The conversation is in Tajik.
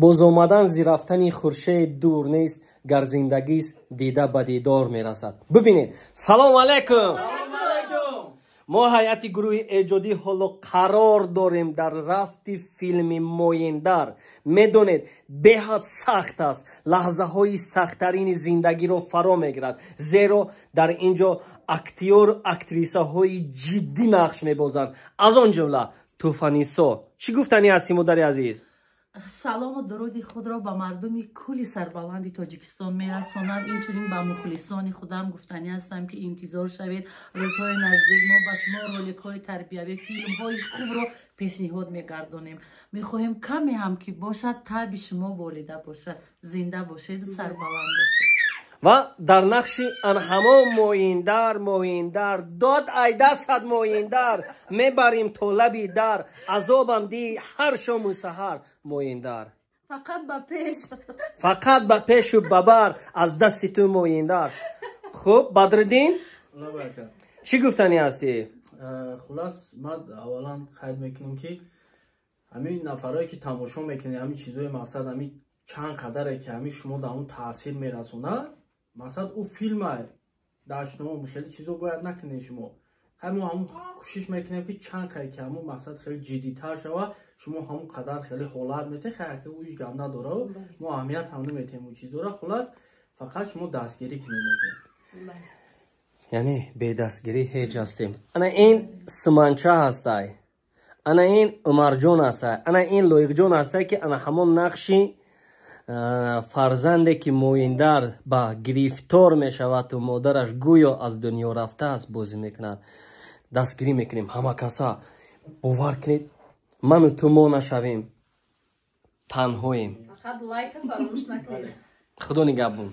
Бозомадан зи рафтани хуршед дур нест, гар зиндагист, дида ба дидор мерасад. Бубинед. Салому алайкум. Мо ҳайати гурӯҳи эҷодӣ ҳоло қарор дорем дар рафти филми «Моиндар». Медонед, беҳад сахт аст, лаҳзаҳои сахттарини зиндагиро фаро мегирад, зеро дар ин ҷо актёру актрисаҳои ҷиддӣ нақш мебозанд, аз он ҷумла Тӯҳфанисо. Чӣ гуфтанӣ ҳастӣ, модари азиз? Салому дуруди худро ба мардуми кулли сарбаланди Тоҷикистон мерасонам. Инчунин ба мухлисони худам гуфтанӣ ҳастам, ки интизор шавед, рӯзҳои наздик мо ба шумо роликҳои тарбиявӣ, филмҳои хубро пешниҳод мегардонем. Мехоҳем, каме ҳам ки бошад, таъби шумо болида бошад. Зинда бошеду сарбаланд бошед. Ва дар нақши анҳамон Моиндар, Моиндар, дод ай дастат, Моиндар, мебарим то лаби дар, азобам ди ҳар шому саҳар, Моиндар. Фақат ба пеш. Фақат ба пешу бабар аз дасти ту, Моиндар. Хуб, Бадриддин, чӣ гуфтанӣ ҳастӣ? Хулас, ман аввалан қайд мекунам, ки ҳамин нафарое ки тамошо мекунед, ҳамин чизои, мақсад, ҳамин чанд қадаре ки ҳамин шумо дар он таъсир мерасонад, мақсад, ӯ филма, дашном, хеле чизо бояд накунед шумо. Хай, мо ҳамун кӯшиш мекунем, ки чанд қадр ки ҳамун, мақсад, хеле ҷиддитар шава, шумо ҳамун қадар хеле ҳолат метед. Хай, ки ӯ ҳеҷ гап надора, мо аҳамият ҳам наметем ӯ чизора. Хулас, фақат шумо дастгирӣ кунед. Яъне бедастгирӣ ҳеҷ ҳастем. Ана ин Симанча ҳастай, ана ин Умарҷон ҳастай, ана ин Лоиқҷон ҳастай, ки ана ҳамон нақши фарзанде ки Моиндар ба гирифтор мешаваду модараш гӯё аз дунё рафтааст, бозӣ мекунад. Дастгирӣ мекунем ҳама каса. Бовар кунед, ману ту мо нашавем, танҳоем. Худо нигаҳбон.